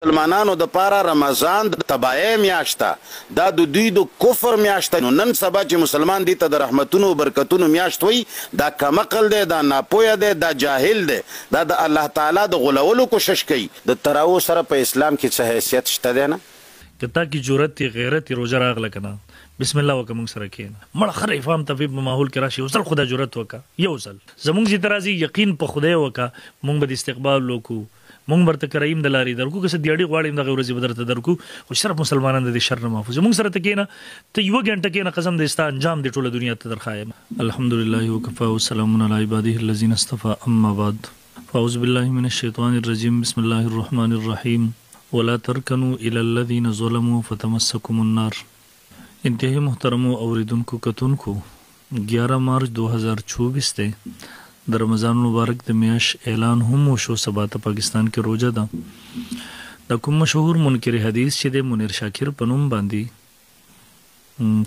مسلمانانو دپاره رمضان د تباهۍ میاشت ده، دا د دوی د کفر میاشت ده، نو نن سبا چې مسلمان دې ته د رحمتونو او برکتونو میاشت وایي، دا کمعقل دی، دا ناپوهه دی، دا جاهل دی، دا د الله تعالی د غولولو کوشش کوي. د تراوو سره په اسلام کې څه حیثیت شته دی نه؟ که تا کی جرات یی غیرت یی روژه راغله کنه بسم الله وکه مونږ سره کینه مړه ښه افهام تفهیم په ماحول کی راشی یو ځل خو دا جرات وکه یو ځل زمونږ ځی ته راځی یقین په خدای وکه مونږ به دی استقبال وکړو مونږ ورته کرایم د لاری درکو که څه دیاړی غواړی هم دغه ورځی به درته درکو خو صرف مسلمانان د دی شر نه محفوظ مونږ سره ته کینه ته یوه ګنټه کینه قسم دی ستا انجام دی ټوله دنیا ته درښایم. الحمدلله وکفی وسلام علی عباده الذین اصطفی اما بعد فاعوذ بالله من الشیطان الرجیم بسم الله الرحمن الرحیم ولا ترکنو الی الذین ظلموا فتمسکم النار انتهایی محترمو اوریدونکو کتونکو 11 مارچ 2024 دی د رمضان المبارک د میاش اعلان هم وشو سبا ته پاکستان کې روژه ده د کوم مشهور منکر حدیث چې د منیر شاکر په نوم باندې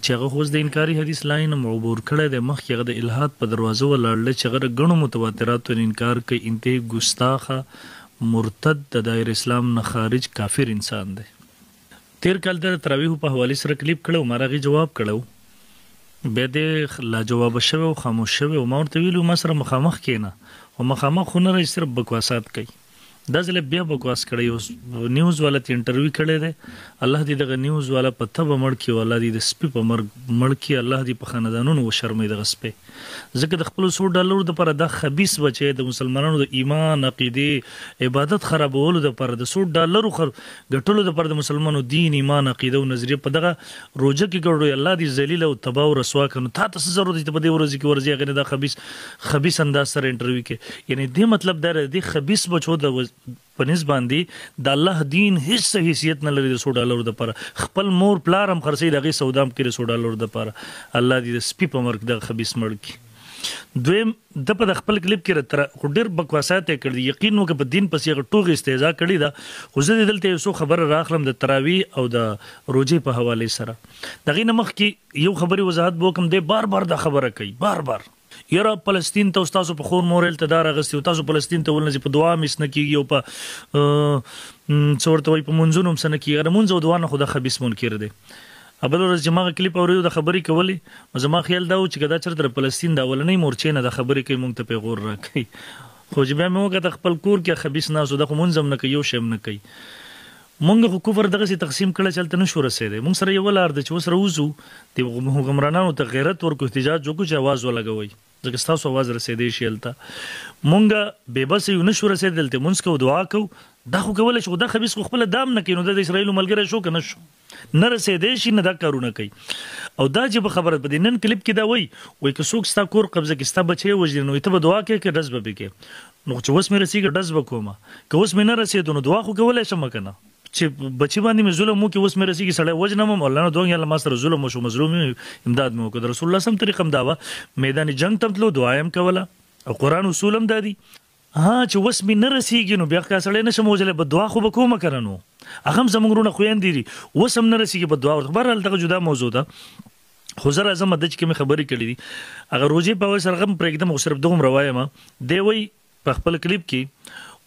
چې هغه خو اوس د انکاري حدیث لاین هم عبور کړی دی، مخکې هغه د الحاد په دروازه ولاړ دی چې هغه د ګڼو متواتراتو نه انکار کوي، انتهايي ګستاخه، مرتد، د دايره اسلام نه خارج کافر انسان دی. تېر کال ده د تراویحو په حوالې سره کلیپ کړی و، ما د هغې جواب کړی و، بیا دی لاجوابه شوی و، خاموش شوی و، ما ورته ویلي وو ما سره مخامخ کېنه، خو مخامخ خو نه راځي، صرف بکواسات کوي. دا ځل بیا بکواس کړی یو نیوز والا ته انټرویو کړی دی الله دی دغه نیوز والا په تبه مړ کی او الله دی د سپی په مرګ مړ کی الله دی په خاندانونو وشرموي دغه سپی ځکه د خپلو څو ډالرو لپاره دا خبیث بچی د مسلمانانو د ایمان عقیدې عبادت خرابولو لپاره د څو ډالرو خر ګټلو لپاره د مسلمانانو دین ایمان عقیده او نظریه په دغه روژه کې ګډوي الله دی ذلیل او تباه او رسوا کړه نو تاته څه ضرورت دی چې ته په دې ورځو کې ورځې هغې نه دا خبیث خبیث انداز سره انټرویو کې یعنی دې مطلب دا دی د دې خبیث بچو د په نس باندې د الله دین هیڅ څه حیثیت نه لري د څو ډالرو دپاره خپل مور پلار هم خرڅوي د هغې سودا هم کوي د څو ډالرو دپاره الله دې د سپي په مرګ دغه خبیث مړ کړي. دویم ده په د خپل کلیپ کې د تر خو ډیر بکواسات یې کړي دي یقین وکړه په دین پسې هغه ټوغې استهزا کړې ده خو زه دې دلته یو څو خبره راخلم د تراویح او د روژې په حوالې سره د هغې نه مخکې یو خبرې وضاحت به وکړم دی بار بار دا خبره کوي بار بار یاره فلسطین ته تاسو په خور مور هلته دا راغستي او تاسو فلسطین ته ولنه ځي په دعا هم هېڅ نه کېږي او په څه ورته وایي په مونځونو هم څه نه کېږي د مونځ او دعا نه خو دا خبیث منکر دی. بله ورځ چې ما هغه کلیپ اورېدو دا خبرې کولې نو زما خیال دا و چې که دا چېرته د فلسطین د اولنۍ مورچې نه دا خبرې کوي مونږ ته پیغور راکوي خو چې بیا مې وکته خپل کور کې خبیث ناست و دا خو مونځ هم نه کوي یو شی هم نه کوي مونږ خو کفر دغسې تقسیم کړی چې هلته نه شو رسېدی. مونږ سره یوه لار ده چې اوس راوځو، دې حکمرانانو ته غیرت ورکړو، احتجاج وکړو چې اواز ولګوئ، ځکه ستاسو اواز رسېدی شي هلته. مونږ بې بسه یو، نه شو رسېدی، دلته لمونځ کوو، دعا کوو، دا خو کولی شو، خو دا خبیث خو خپله دا هم نه کوي، نو دا د اسراییلو ملګری شو که نه شو؟ نه رسېدی شي، نه دا کارونه کوي. او دا عجیبه خبره ده، په دې نن کلیپ کې دا وایي، وایي که څوک ستا کور قبضه کړي، ستا بچی ووژني، نو ته به دعا کوې که ډز به پرې کوې؟ نو چې وس مې رسیږي ډز به کوم، که وس مې نه رسیدو نو دعا خو کولای شم کنه چې بچی باندې مې ظلم وکړي وس مې رسیږي سړی وژنم هم الله نه دوه الله ما سره ظلم وشو مظلوم امداد مې وکړ. د رسول الله سم طریقه هم دا وه، میدان جنگ ته هم تلو دعا یې هم کوله او قرآن اصول هم دا دي. ها چې وس مې نه رسیږي نو بیا که سړی نشم وژلی به دعا خو به کوم کنه، نو هغه هم زموږ وروڼه خویندې دي وس هم نه رسیږي به دعا ورته. بهرحال دغه جدا موضوع ده، خو زه راځم د چې کومې خبرې کړې دي هغه روژې په حواله سره هغه هم پرېږدم، خو صرف دومره وایم دی وایي په خپل کلیپ کې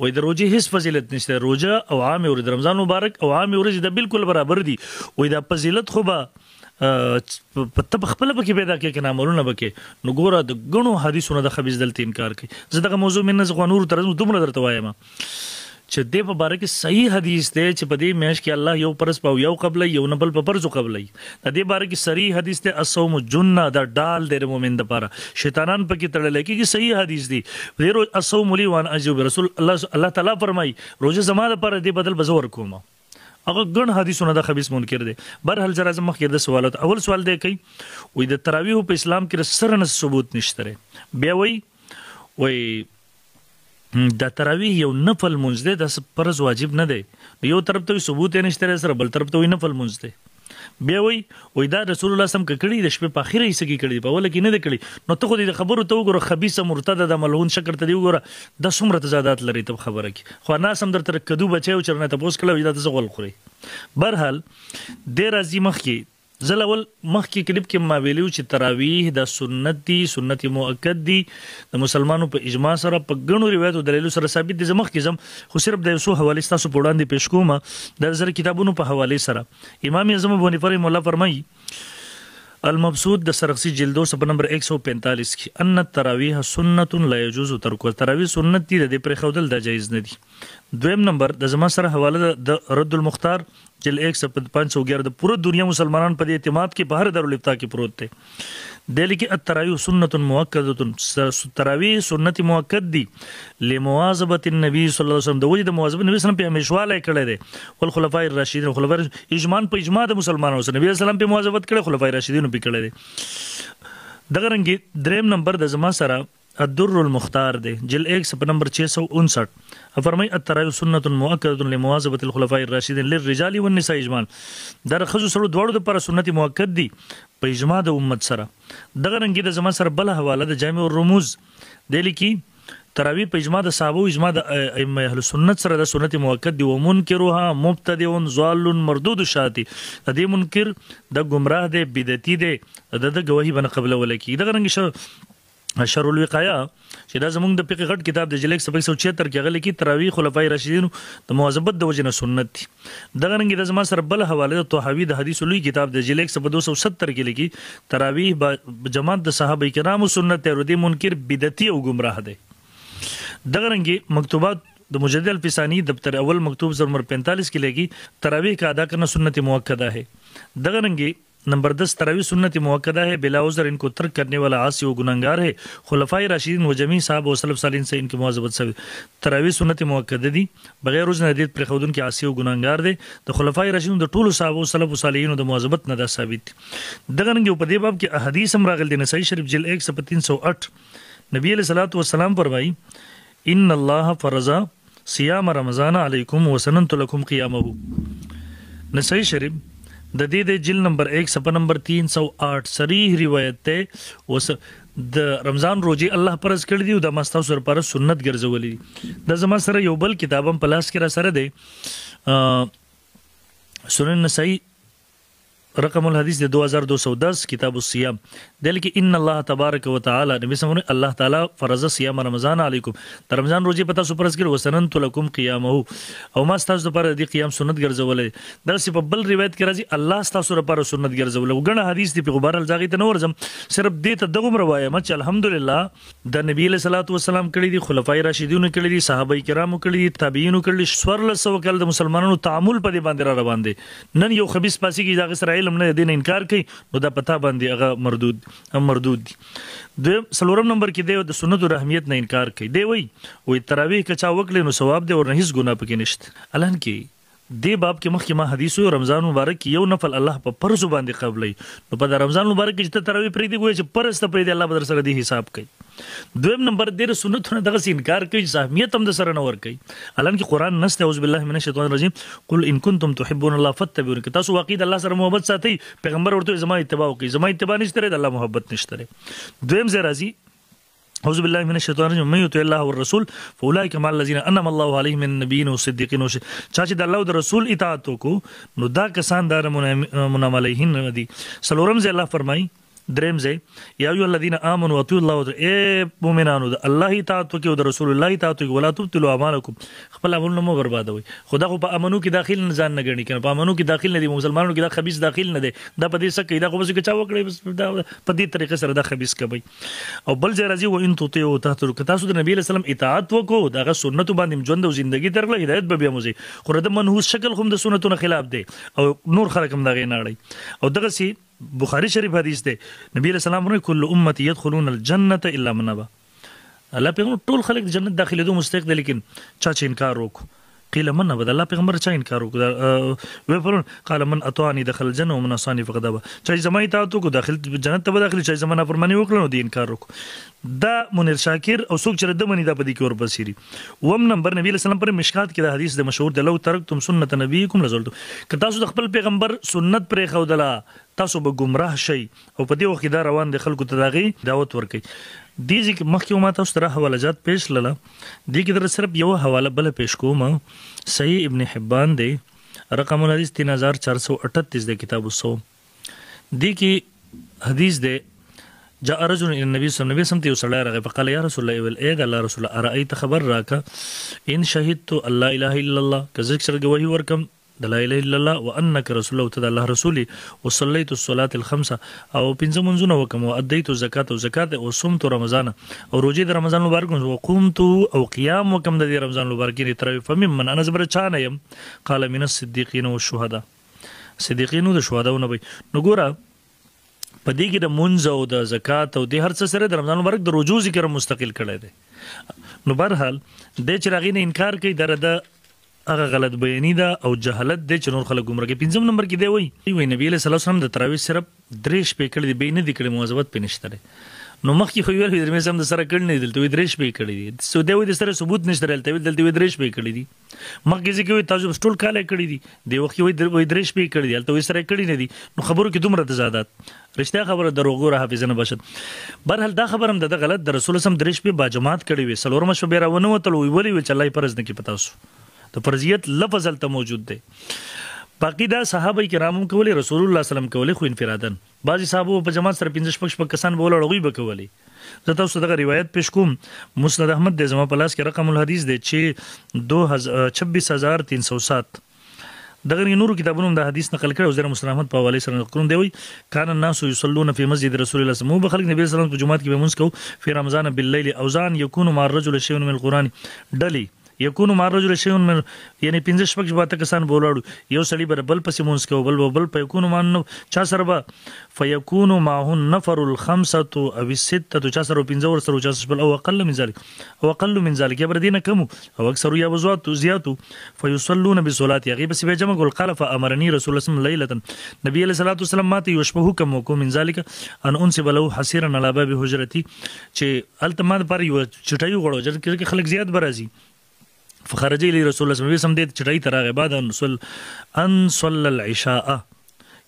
وایي د روژې هیڅ فضیلت نشته، روژه او عامې ورځې د رمضان مبارک او عامې ورځې دا بالکل برابر دي. وایي دا فضیلت خو به په ته په خپله پکې پیدا کوې که نه عملونه به کوې. نو ګوره د ګڼو حدیثونو د خبیث دلته انکار کوي. زه دغه موضوع مې نه زه خو نورو ته راځم، دومره درته وایم چې دې په باره کې صحیح حدیث دی چې په دې میاشت کې الله یو پرز په یو قبلوي یو نه بل په پرزو قبلوي. د دې باره کې صریح حدیث دی، الصوم جنة، دا ډال دی د مؤمن دپاره، شیطانان پکې تړلی کېږي. صحیح حدیث دی. په دې روز الصوم لي وانا اجزي به، رسول الله الله تعالی فرمایي روژه زما دپاره دې بدل به زه ورکوم. هغه ګڼ حدیثونه د خبیث منکر دی. بهرحال زه راځم مخکې د سوالات. اول سوال دی کوي وایي د تراویحو په اسلام کې سره نه ثبوت نشته دی. بیا وایي وایي دا تراویح یو نفل مونځ دی، دا فرض واجب نه دی. یو طرف ته ثبوت یې نشته سره، بل طرف ته وایي نفل مونځ دی. بیا وایي وایي دا رسول الله سم که کړي د شپې په اخره حصه کې کړي، په اوله کې نه دی کړي. نو ته خو دې د خبرو ته وګوره، خبیثه مرتده د ملعون شکر ته دې وګوره، دا څومره تضادات لري ته په خبره کې. خو ناس هم درته کدو بچی و چې نه تپوس کړی وایي دا ته څه غول خورې. بهرحال دی راځي مخکې زه اول مخکې کلیپ کې ما ویلي چې تراویح دا سنت دي، سنت مؤکد دي، د مسلمانانو په اجماع سره په ګڼو روایتو دلیلو سره ثابت دي. زه مخکې ځم خو صرف د یو څو حوالې ستاسو په وړاندې پیش کوم د زر کتابونو په حوالې سره. امام اعظم ابو حنیفه رحمه الله فرمایي المبسوط د سرخسی جلدو صفحه نمبر 145 کې ان التراویح سنت لا يجوز ترکه، تراویح سنت دي، د دې پرېښودل دا جایز نه دي. دویم نمبر د زما سره حواله د رد المختار جلد 1 صفحه 511، د پوره دنیا مسلمانان په دې اعتماد کې په هر دارالافتا کې پروت دی. دی لیکي التراویح سنت مؤکده، تراویح سنت مؤکد دي لمواظبه النبي صلی الله علیه وسلم، د وجې د مواظبت نبی صلی الله علیه وسلم په همیشوالی کړی دی، والخلفاء الراشدین، خلفاء اجماع په اجماع د مسلمانانو سره نبی صلی الله علیه وسلم په مواظبت کړی، خلفاء راشدینو په کړی دی. دغه رنګ دریم نمبر د زما سره الدر المختار دی جلد 1 صفحه نمبر 659، فرمای التراویح سنت مؤکده لمواظبه الخلفاء الراشدین للرجال والنساء اجماع، دا د ښځو سړو دواړو دپاره سنت مؤکد دي په اجماع د امت سره. دغه رنګ د زما سره بله حواله د جامع الرموز دی لیکي تراویح په اجماع د صحابه او اجماع د ائمه اهل سنت سره د سنت مؤکد دی، ومنکرها مبتدع ضال مردود الشاتی، د دې منکر د ګمراه دی، بدعتي دی، د ده ګواهي به نه قبلوله کېږي. دغه رنګ شر الوقایه چې دا زمونږ د فقه غټ کتاب دی جلد 1 صفحه 176 کې هغه لیکي تراویح خلفای راشدینو د مواظبت د وجې نه سنت دي. دغه رنګ د زما سره بله حواله د طحاوي د حدیث لوی کتاب دی جلد 1 صفحه 270 کې لیکي تراویح جماعت د صحابه کرامو سنت دی او دې منکر بدعتي او ګمراه دی. دغه رنګ مکتوبات د مجدد الفسانی دفتر اول مکتوب نمبر 45 کې لیکي تراویح کا ادا کرنا سنت مؤکده ہے. دغه رنګ نمبر 10 تراویح سنت مؤکده ہے، بلا عذر ان کو ترک کرنے والا عاصی و گناہگار ہے، خلفائے راشدین و جمیع صحابہ و سلف صالحین سے ان کی مواظبت ثابت. تراویح سنت مؤکده دي، بغیر عذر نه دې پرېښودونکي عاصی او ګناهګار دی، د خلفای راشدین د ټولو صحابه و سلف صالحینو د مواظبت نه دا ثابت دي. دغه رنګ په دې باب کې احادیث هم راغلي دي. نسائی شریف جلد 1 صفحه 308 نبی علیہ الصلوۃ والسلام فرمایي ان الله فرض صيام رمضان علیکم وسننت لکم قیامه. نسائی شریف د دې د جلد نمبر 1 صفحه نمبر 308 صریح روایت ده. اوس د رمضان روزي الله فرض کړی دی او د ما ستاسو لپاره سنت ګرځولې دي. دا زما سره یو بل کتاب هم په لاس کې را سره دی، سنن نسائی رقم الحدیث د 2210 کتاب الصيام دل کې ان الله تبارک وتعالى نبی سمونه الله تعالی فرض صيام رمضان علیکم، د رمضان روزي پتا سو فرض کړ وسننت لکم قیامه او ما ستاسو لپاره د قیام سنت ګرځولې. دغسې په بل روایت کې راځي الله ستاسو لپاره سنت ګرځولې. ګڼه حدیث دی په غبار الزاغي ته نه ورځم، صرف دې ته دغومره وایم چې الحمدلله د نبی علیه الصلاة والسلام کړي دي، خلفای راشدینو کړي دي، صحابه کرامو کړي دي، تابعینو کړي دي، 1400 کال د مسلمانانو تعامل په دې باندې را روان دی. نن یو خبیث پاسېږي د هغه سره علم نه دین انکار کوي نو دا پتا باندې هغه مردود دي. دویم څلورم نمبر کې دی د سنتو د اهمیت نه انکار کوي. دی وایي وایي تراویح که چا وکړي نو ثواب دی ورنه هیڅ ګناه پکې نشته. الان کې دې باب کې مخکې ما حدیث ویو رمضان مبارک کې یو نفل الله په فرض باندې قبلوي، نو په رمضان مبارک کې چې ته تراویح پرېږدې ګویا چې فرض ته پرېږدې الله به در سره دې حساب کوي. دویم نمبر دې سنتونه دغسې انکار کوي چې اهمیت هم د سره نه ورکوي. الان کې قرآن نشته، اعوذ بالله من الشیطان الرجیم قل ان کنتم تحبون الله فاتبعوني، که تاسو واقعي د الله سره محبت ساتئ پیغمبر ورته وایي زما اتباع وکړئ، زما اتباع نشته د الله محبت نشته. دویم ځای راځي اعوذ بالله من الشیطان الرجیم من یطع الله والرسول فاولئک مع الذین انعم الله علیهم من النبیین والصدیقین والشهداء، چا چې د الله او د رسول اطاعت وکړو نو دا کسان دا منعم علیهم نه دي. څلورم ځای الله فرمایي دریم ځای یا ایها الذین آمنوا اطیعوا الله ای مؤمنانو د الله اطاعت وکړئ او د رسول الله اطاعت وکړئ ولا تبطلوا اعمالکم، خپل عملونه مه بربادوئ. خو دا خو په امنو کې داخل نه ځان نه ګڼي کنه، په امنو کې داخل نه دي، مسلمانانو کې دا خبیث داخل نه دی، دا په دې څه کوي، دا خو بس که چا وکړي بس دا په دې طریقې سره دا خبیث کوي. او بل ځای راځي و ان تطیعوا تهتدوا، که تاسو د نبی علیه السلام اطاعت وکړو د هغه سنتو باندې ژوند او زندګي تېره کړه هدایت به بیا موزي. خو د منحوس شکل خو هم د سنتونو خلاف دی او نور خلک هم د هغې نه اړوي. او دغسې بخاری شریف حدیث دی نبی علیہ السلام فرمایي کل امتی يدخلون الجنة الا من ابى، الله پیغمبر ټول خلک د جنت داخلېدو مستحق دی لیکن چا چې انکار وکړو. قیل من ابى، د الله پیغمبر چا انکار وکړو؟ وی فرمایل قال من اطاعني دخل الجنة ومن عصاني فقد ابى، چا چې زما اطاعت وکړو داخل جنت ته به داخل، چا چې زما نافرماني وکړه نو دی انکار وکړو. دا منیر شاکر او څوک چې رد مني دا په دې کې ورپسې دي. اووم نمبر نبی علیہ السلام پر مشکات کې دا حدیث د مشهور دی لو ترکتم سنت نبیکم لزلتم، که تاسو د خپل پیغمبر سنت پرېښودله تاسو به ګمراه شئ. او په دې وخت کې دا روان دی خلکو ته د هغې دعوت ورکوي. دې ځای کې مخکې ما تاسو ته حواله جات پیش کړله، دې کې در صرف یوه حواله بله پیش کوم، صحیح ابن حبان دی رقم الحدیث 3438 دی کتاب الصوم. دې کې حدیث دی، جاء رجل الى النبي صلی الله علیه وسلم، ته یو سړی راغی، فقال یا رسول الله، ویل ای د الله رسول، ارایت، خبر راکه، ان شهدت الله اله الا الله، که زه سره ګواهي ورکم د لا اله الا الله، وانک رسول الله، ته د الله رسول، وصليت الصلاه الخمسه، او پنځه منځونه وکم، او ادیت الزکات، او زکات، او صمت رمضان، او روزه د رمضان مبارک، او قمت، او قیام وکم د رمضان مبارک نه تر فمن انا، زبر چا نه يم؟ قال من الصديقين والشهداء، صدیقینو د شهداو نه وي. نو ګوره، په دې کې د مونځ او د زکات او د هر څه سره د رمضان مبارک د روزو ذکر مستقل کړی دی. نو بهرحال د چې راغی نه انکار کوي، در د هغه غلط بیانی ده او جهالت دی چې نور خلک ګمراه کوي. پنځم نمبر کې دی وایي، نبی علیه السلام د تراویح صرف درې شپې کړې دي، به نه دي کړې، مواظبت پې نشته دی. نو مخکې خو ویل درې سم د سره کړی نه، دلته وی درې شپې کړې دي. سو دی وی د سره ثبوت نشته، دلته وی درې شپې کړې دي. مخکې ځکه وی تاسو ټول کال کړې دي، دی وخت وی درې شپې کړې دي، دلته وی سره کړې نه دي. نو خبرو کې دومره تضادات، رښتیا خبره دروغ ګوره حافظه نه بشد. بهرحال دا خبره هم د غلط. د رسول سم درې شپې با جماعت کړې وي، څلورمه شپه بیا راونه وتل، وی ولې وی چې الله یې فرض نه کې پتا سو، د فرضیت لفظ هلته موجود دی. باقی دا صحابه کرامو کولې، رسول الله صلی الله علیه وسلم کولې، خو انفرادن. بعضی صحابه په جماعت سره 15 شپږ شپږ کسان به ولاړ، هغوی به کولې. زه تاسو دغه روایت پیش کوم، مسند احمد دی، زما په لاس کې رقم الحدیث دی چې 26307. دغه نورو کتابونو دا حدیث نقل کړی او زره مسند احمد په حواله سره نقل کړم دی. وی کان الناس یصلون فی مسجد رسول الله صلی الله علیه وسلم، خلک نبی صلی الله علیه وسلم په جماعت کې به مونږ کو، فی رمضان باللیل اوزان یکون مع الرجل شیء من القرآن، ډلی یکونو مع الرجل شیء من، یعنی 15 شپږ شپږ کسان بولاړو، یو سړی بر بل پسې مونږ کو، بل بل فیکونو ما چا سره به فیکونو معه النفر الخمسه او السته، چا سره پنځه ور سره، چا سره او اقل من ذلك، او اقل من ذلك، یا بر دینه کم او اکثر یا بزوات زیاتو، فیصلون بصلاه، هغه بس به جمع کول. قال فامرني رسول الله صلی الله علیه وسلم، نبی علیہ الصلوۃ والسلام ماته یو شپه حکم وکړ، من ذلك ان انصب له حصيرا على باب حجرتي، چې الته ما پر یو چټای غړو چې خلک زیات برازي. فخرج الي رسول الله صلی الله علیه وسلم، دې چټای ته راغی، بعد ان صلى العشاء،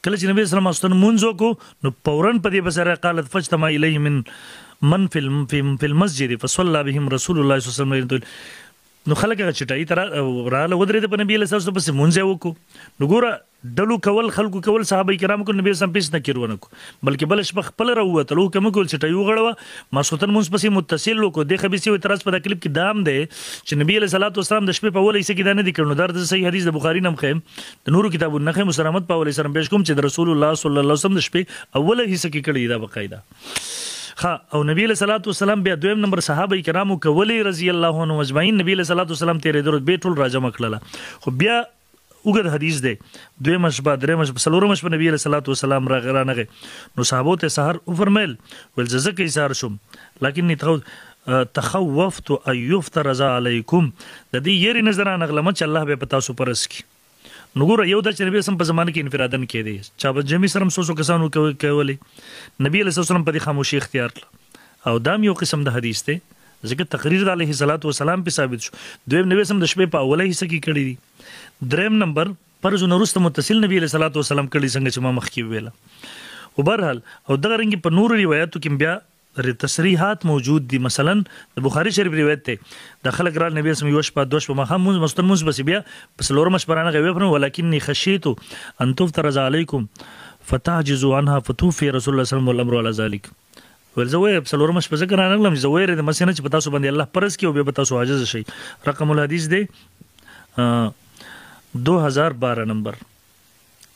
کله چې نبی صلی الله علیه وسلم مونږ وکړو نو فورا په دې بسره. قالت فاجتمع الیه من من في المسجد فصلى بهم رسول الله صلی الله علیه وسلم. نو خلک هغه چټای تر رااله ودرېد، په نبی علیه السلام پسې مونږ وکړو. نو ګوره، ډلو کول، خلکو کول، صحابه کرام کو، نبی سم پیس نه کیرونه کو، بلکې بل شپه خپل راووتلو، کوم کول چټای وغړوه، ماسوتن مونږ پسې متصل وکړو. د خبيسي اعتراض په کلیپ کې دام دی چې نبی علیه الصلاۃ والسلام د شپې په اوله حصہ کې دا نه دي کړنو. دا د صحیح حدیث د بخاری نم خیم، د نورو کتابونو نه خیم، مسلمت په اوله سره پیش کوم چې د رسول الله صلی الله علیه وسلم د شپې اوله حصہ کې کړی دا باقاعده. ها، او نبی علیہ الصلوۃ والسلام بیا دویم نمبر صحابه کرامو کولی رضی الله عنهم اجمعین. نبی علیہ الصلوۃ والسلام تیرې درو به ټول راجمع کړله. خو بیا وګد حدیث دی، دویمه شپه، درېیمه شپه، څلورمه شپه نبی علیہ الصلوۃ والسلام رانغی، نو صحابو ته سحر وفرمایل، ول زه ځکه سحر شوم، لكني تخوفت ان يفترض علیکم، د دې یری نظر نغلمه چې الله به پتا سو پرس کی. نو ګوره، یو د چې نبی سم په زمانه کې انفرادن کې دی، چا به جمعي سره څو څو کسانو کولې، نبی علیه السلام په دې خاموشي اختیار کړه، او دام یو قسم د حدیث دی ځکه تقریر د علیه الصلاۃ والسلام په ثابت شو. دویم، نبی سم د شپې په اوله حصہ کې کړی دي. دریم نمبر، فرض وروسته متصل نبی علیه الصلاۃ والسلام کړي، څنګه چې ما مخکې ویله. او بهرحال او دغه رنګ په نورو روایتو کې بیا تصریحات موجود دي. مثلا د بخاری شریف روایت دی، د خلک را نبی اسم یو شپه، دوه شپه، ماښام مونځ مستن مونځ بس، بیا په څلورمه شپه رانغی، وی فرمایل ولکني خشیت ان تفترض علیکم فتعجزوا عنها فتوفي رسول الله صلی الله علیه وسلم والامر على ذلك. ول زه وې څلورمه شپه ځکه رانغلم چې زه وېرېدم هسې نه چې په تاسو باندې الله فرض کړي او بیا به تاسو عاجز شئ. رقم الحدیث دی 2012 نمبر،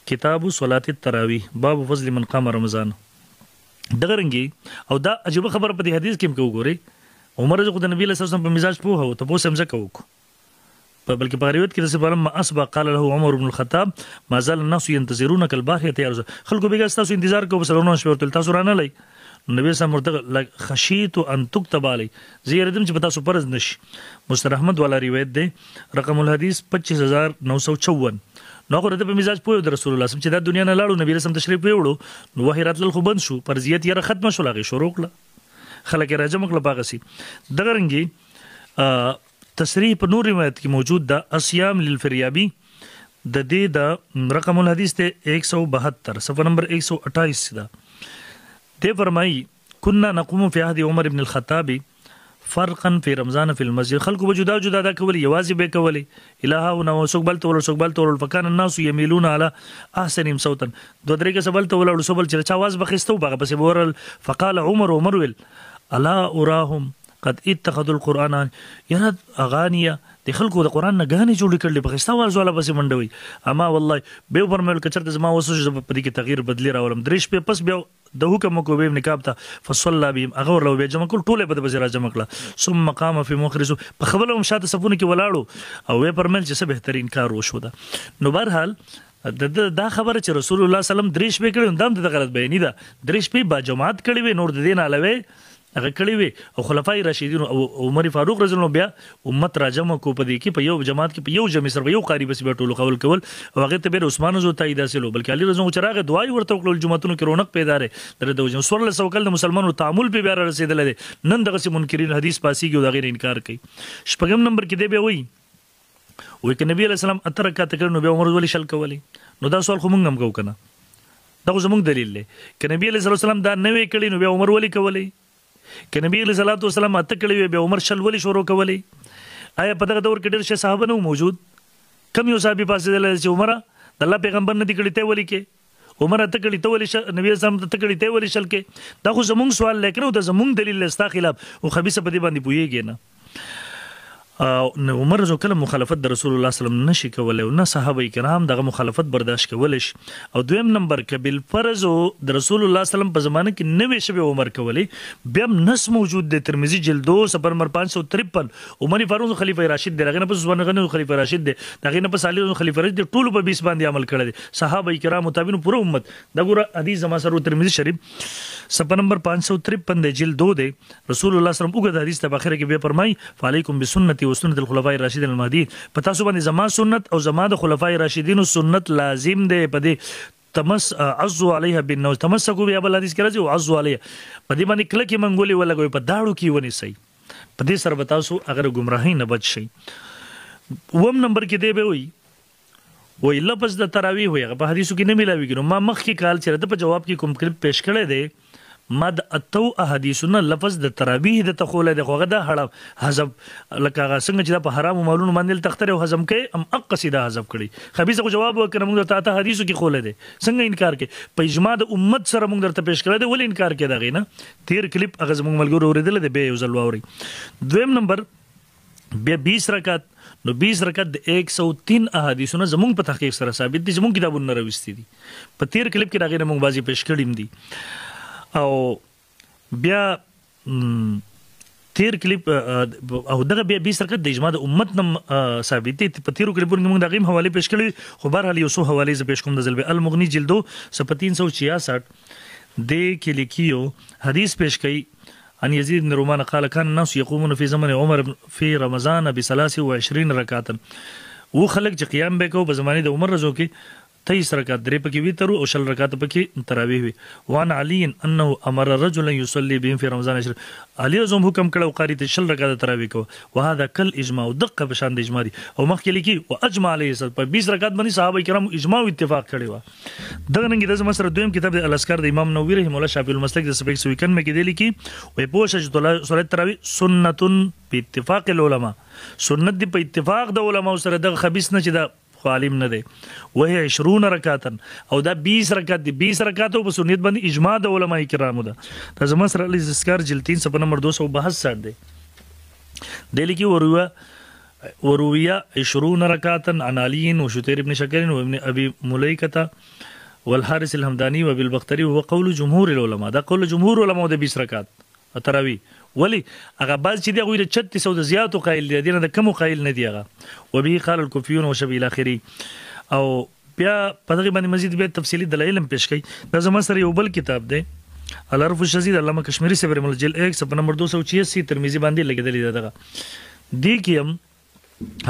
کتاب صلاة التراویح، باب فضل من قام رمضان. دغه رنګي او دا عجیبه خبره په دې حدیث کې هم که وګورئ، عمر رضی د نبی علیه السلام په مزاج پوهه و، تپوس هم ځکه وکړو، بلکې په روایت کې د فلما اصبح قال له عمر بن الخطاب ما زال الناس ينتظرونك البارحه يا رسول، خلکو بیا تاسو انتظار کوو، څلورمه شپه ورته تاسو رانه لئ. نبی سم ورته خشیت ان تكتب علی، زه یریدم چې په تاسو فرض نشي. مستر احمد والا روایت دی، رقم الحدیث 25954. نو هغه د په مزاج پوه د رسول الله سم چې دا دنیا نه لاړو، نبی رسم تشریف ویوړو، نو وحی راتلل خو بند شو، فرضیت یې ختمه شو، لاغه شروع کړه، خلک یې راجمع کړه پاغسي. دغه رنګي تصریح په نور روایت کې موجود ده، اصیام للفریابی، د دې د رقم الحدیث ته 172، صفحه نمبر 128 ده. دی فرمایي كنا نقوم في عهد عمر بن الخطاب فرقا فی رمضان فی المسجد، خلکو به جدا جدا دا کولې، یوازې به کولې، الی هاهنا و څوک بل ته ولاړ، څوک بل ته ولاړ، فکان الناس یمیلون علی احسنهم صوتا، دوه درې کسه بل ته ولاړ، څو بل چې چا اواز به ښایسته و په هغه پسې به ورغلل. فقال عمر، عمر ویل الا اراهم قد اتخذوا القرآن، یاره اغانیه د خلکو د قرآن نه ګانې جوړې کړلې، په ښایسته اواز والا پسې منډه وي. اما والله بیا وفرمایل که چېرته زما وس وشو زه به په دې کې تغییر بدلي راولم. درې شپې پس بیا د حکم وکړو ابی ابن کعب ته، فصلى بهم، هغه ورله بیا جمع کړ، ټوله یې په ده پسې راجمع کړه. ثم قام فی مؤخر صف، په خپله هم شاته صفونو کې ولاړو او ویې فرمایل چې څه بهترین کار وشو ده. نو بهرحال د ده دا خبره چې رسول الله صلی الله علیه وسلم درې شپې کړې، نو دا هم د ده غلط بیاني ده. درې شپې با جماعت کړې وې، نور د دې نه علاوه هغه کړې وې. او خلفای راشدین او عمر فاروق رضی الله عنه بیا امت راجمع کو په دې کې، په یو جماعت کې په یو جمع سره په یو قاری بس بیا ټولو قول کول، او هغه ته بیا عثمان رضی الله تایید حاصل، بلکې علي رضی الله چې راغی دعا یې ورته وکړل، جوماتونو کې رونق پیدا دی. د ده وجه 1400 کال د مسلمانانو تعامل پې بیا را رسېدلی دی. نن دغسې منکرین حدیث پاسېږي او د هغې نه انکار کوي. شپږم نمبر کې دی بیا وایي، وایي که نبی علیه السلام اته رکعته کړي نو بیا عمر ولې شل کولې؟ نو دا سوال خو مونږ هم کوو که نه؟ دا خو زمونږ دلیل دی. که نبی علیه السلام دا نه وی کړي نو بیا عمر ولې کولې؟ که نبی علیه الصلاة والسلام اته کړي وي بیا عمر شل ولې شروع کولې؟ آیا په دغه دور کې ډېر شی صحابه نه موجود؟ کم یو صحابي پاڅېدلی چې عمره د الله پیغمبر نه دي کړي ته ولې کې؟ عمر اته کړي ته ولې شل، نبی علیه السلام ته کړي ته ولې شل کې؟ دا خو زمونږ سوال دی که نه، دا زمونږ دلیل دی ستا خلاف، او خبیثه په دې باندې پوهېږي نه. نو عمر رضی کله مخالفت د رسول الله صلی الله علیه وسلم نشي کولای، نه صحابه کرام دغه مخالفت برداشت کولای شي. او دویم نمبر که بالفرض د رسول الله صلی الله علیه وسلم په زمانه کې نوې شوی عمر کولی، بیا هم نص موجود دی، ترمذی جلد 2 صفحه نمبر 553، عمر فاروق خلیفہ راشد دی، هغې نه پس عثمان غني خلیفہ راشد دی، د هغې نه پس علي خلیفہ راشد دی، ټولو په 20 باندې عمل کړی دی، صحابه کرام تابعین پوره امت. دا ګوره حدیث زما سره ترمذی شریف صفحه نمبر 553 دی، جلد 2 دی. رسول الله صلی الله علیه وسلم اوږد حدیث ته په اخره کې بیا فرمایي فعلیکم بسنتي وسنت الخلفاء الراشدین المهدیین، په تاسو باندې زما سنت او زما د خلفای راشدینو سنت لازم دی، په دې تمس عزو علیها بالنوز، تمسکو بیا بل حدیث کې راځي عزو علیها، په دې باندې کلکې منګولې ولګوئ، په داړو کې ونیسئ، په دې سره به تاسو هغه ګمراهۍ نه بچ شئ. اووم نمبر کې دی به وایي، وایي لفظ د تراویح وایي، هغه په حدیثو کې نه میلاویږي. نو ما مخکې کال چې د په جواب کې کوم کلپ پیش کړی دی، ما د اتو احادیثو نه لفظ د تراویح د ته ښوولی دی، خو هغه د حرام حذف لکه هغه څنګه چې دا په حرامو مالونو باندې دلته اختر او هضم کوي، هم هقسې دا حذف کړي. خبیثه خو جواب وکړه، موږ درته اته حدیثو کې ښوولی دی، څنګه انکار کوي؟ په اجماع د امت سره موږ درته پیش کړی دی، ولې انکار کوي د هغې نه؟ تېر کلیپ هغه زموږ ملګرو اورېدلی دی، بیا یو ځل واورئ. دویم نمبر بیا 20 رکعت، نو 20 رکعت د 103 احادیثو نه زموږ په تحقیق سره ثابت دي، زموږ کتابونه راویستي دي. په تېر کلیپ کې د هغې نه موږ بعضې پیش کړي هم دي. او بیا تیر کلیپ او دغه بیا 20 رکعت د اجماع د امت نه ثابت دي. په تیرو کلیپونو کې موږ د هغې هم حوالې پیش کړې، خو بهرحال یو څو حوالې زه پیش کوم. د ځل بیا المغني جلد 2 صفحه 366 دې کې لیکي یو حدیث پیش کوي، عن يزيد بن رومان قال كان الناس يقومون في زمن عمر في رمضان ب23 ركعة. و خلک چې قیام به کو په زمانه د عمر رضو کې 23 رکعات، درې پکې وتر او شل رکعات پکې تراویح وي. وعن علي انه امر رجلا يصلي بهم في رمضان 20، علي رضی الله حکم کړو قاری ته شل رکعات تراویح کو، وهذا کل اجماع، دقه په شان د اجماع دي. او مخکې لیکي واجمع عليه په 20 رکعات باندې صحابه کرام اجماع او اتفاق کړی و. دغه رنګ د زما سره دویم کتاب د الاسکار د امام نووي رحمه الله شافعي المسلک د صفحه 191 کې دی لیکي، وایي پوه شه چې صلات تراویح سنت باتفاق العلماء، سنت دی په اتفاق د علماء سره، دغه خبيث نه چې دا خو عالم نه دی. وهي 20 رکعتا، او دا 20 رکعات دي، 20 رکعات په سنت باندې اجماع د علماء کرامو ده. دا زما سره الاستذکار جلد 3 صفحه نمبر 262 دی. دی لیکي وروي 20 رکعتا عن علي وشتير بن شكر وابن ابي مليكة والحارث الهمداني وابي البختري، وهو قول جمهور العلماء. دا قول جمهور علماء د 20 رکعات تراویح. ولی هغه بعض چې دی هغوی د 36 او د زیاتو قایل دي، دې نه د کمو قایل نه دي هغه. وبه قال الکوفیون وشبه الی اخره. او بیا په دغې باندې مزید بیا تفصیلي دلایل هم پیش کوي. دا زما سره یو بل کتاب دی، العرف الشدید علامه کشمیري صاحب رحمه الله جلد 1 صفحه نمبر 286 ترمذي باندې لګېدلی دی. دغه دې کې هم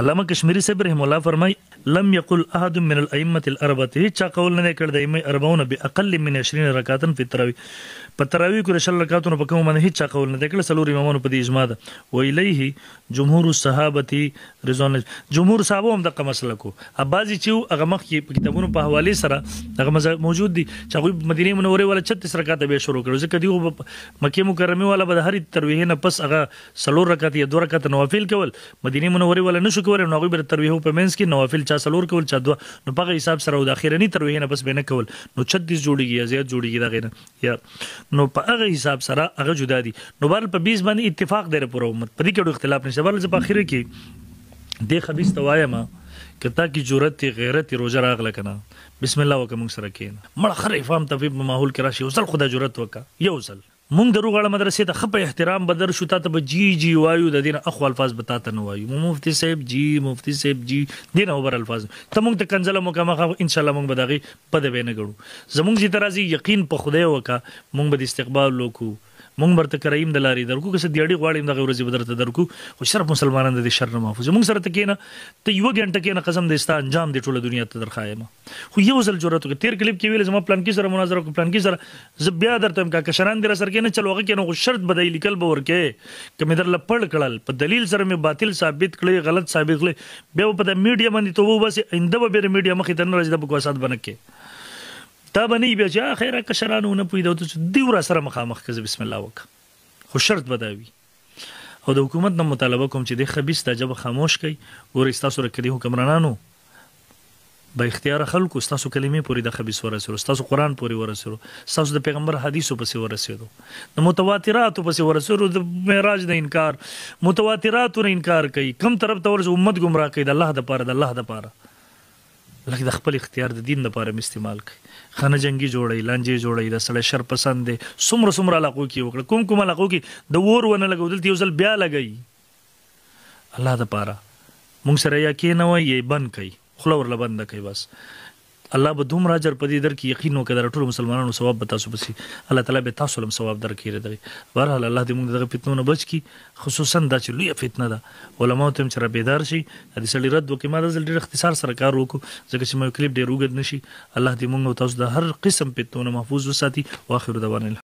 علامه کشمیري صاحب رحمه الله فرمایي لم يقل احد من الائمة الاربعة، هیڅ چا قول نه دی کړی د ائمه اربعو نه، باقل من 20 رکعتا فی التراویح، په تراویح کې د 20 رکعتونو په کوم باندې هیڅ چا قول نه دی کړی. څلور امامانو په دې اجماع ده. و الیه جمهور الصحابه رضوان الله، جمهور صحابه هم دغه مسلک وو. بعضې چې وو هغه مخکې په کتابونو په حوالې سره هغه موجود دي چې هغوی مدینې منورې والا 36 رکعته بیا شروع کړو، ځکه دوی خو مکې مکرمې والا به د هرې ترویحې نه پس هغه څلور رکعته یا دوه رکعته نوافل کول، مدینې منورې والا نشو کولی، نو هغوی به د ترویحو په منځ کې نوافل چا څلور کول چا دوه، نو په هغه حساب سره او د اخرني ترویحې نه پس به نه کول، نو 36 جوړېږي یا زیات جوړېږي د هغې نه، یا نو په هغه حساب سره هغه جدا دي. نو بهرحال په 20 باندې اتفاق دی پوره امت، په دې کې ډېر اختلاف نشته. بهرحال زه په اخره کې دې خبیث ته وایم که تا کې جرأت غیرت روزه راغله که نه، بسم الله وکړه موږ سره کښېنه، مړه ښه افهام تفهیم په ماحول کې راشي. یو ځل خو دا جرأت وکړه، یو ځل مونږ درو غاړه مدرسې ته ښه په احترام به درشو، تا ته به جی جی وایو، د دې نه اخو الفاظ به تا ته نه وایو، مفتي صاحب جی مفتي صاحب جی، دې نه اوبر الفاظ ته مونږ ته کنځله مو که مخه، انشاءالله مونږ به د هغې بده به نه ګڼو. زمونږ چې ته راځي یقین په خدای وکړه مونږ به د استقبال وکړو، مونږ ورته کرایم د لارې درکو، که څه دیاړي غواړي هم دغه ورځې به درته درکو، خو صرف مسلمانان د دې شر نه محفوظ. مونږ سره ته کښېنه، ته یوه ګنټه کښېنه، قسم دی ستا انجام دی ټوله دنیا ته درښایم. خو یو ځل جرأت وکړه. تېر کلپ کې ویل زما پلانکي سره مناظره وکړه، پلانکي سره زه بیا درته وایم که کشران دې راسره کښېنه، چل هغه کښېنه، خو شرط به دی لیکل به ورکې، که مې درله پړ کړل په دلیل سره مې باطل ثابت کړې غلط ثابت کړې، بیا به په دا میډیا باندې توبه وباسې، آینده به بیا د میډیا مخې ته نه راځي، دا بکواسات به نه کوې، تا به نه وي بیا چې خیره کشرانو نه پوهېده، ته چې دوی راسره مخامخ که زه بسم الله وکړم، خو شرط به دا وي. او د حکومت نه مطالبه کوم چې دې خبیث دا ژبه خاموش کړئ. ګورئ ستاسو کلي حکمرانانو با اختیاره خلکو ستاسو کلمې پورې د خبیث ورسېدو، ستاسو قرآن پورې ورسېدو، ستاسو د پیغمبر حدیثو پسې ورسېدو، د متواتراتو پسې ورسېدو، د معراج نه انکار، متواتراتو نه انکار کوي، کم طرف ته ورسېدو امت ګمراه کوي. د الله دپاره، د الله دپاره لکه د خپل اختیار د دین دپاره مې استعمال کوي. خانه جنګي جوړوي، لانجې جوړوي، د سړی شر پسند دی، څومره څومره علاقو کې وکړه، کوم کوم علاقو کې د اور ونه لګو، دلته یو ځل بیا لګوي. الله دپاره مونږ سره یا کښېنوئ یا یې بند کوي، خوله ورله بنده کوي بس. الله به دومره اجر په دې درکړي، یقین وکړه د ټولو مسلمانانو ثواب به تاسو پسې الله تعالی به تاسو لم ثواب درکړي. دغه بهرحال الله دې موږ دغه فتنو نه بچ کړي، خصوصا دا چې لویه فتنه ده، علماو ته هم چې را بیدار شي، د دې سړي رد وکړي. ما دا ځل ډېر اختصار سره کار وکړو ځکه چې ما کلیپ ډېر اوږد نه شي. الله دې موږ او تاسو د هر قسم فتنو نه محفوظ وساتي. واخر دعوانا.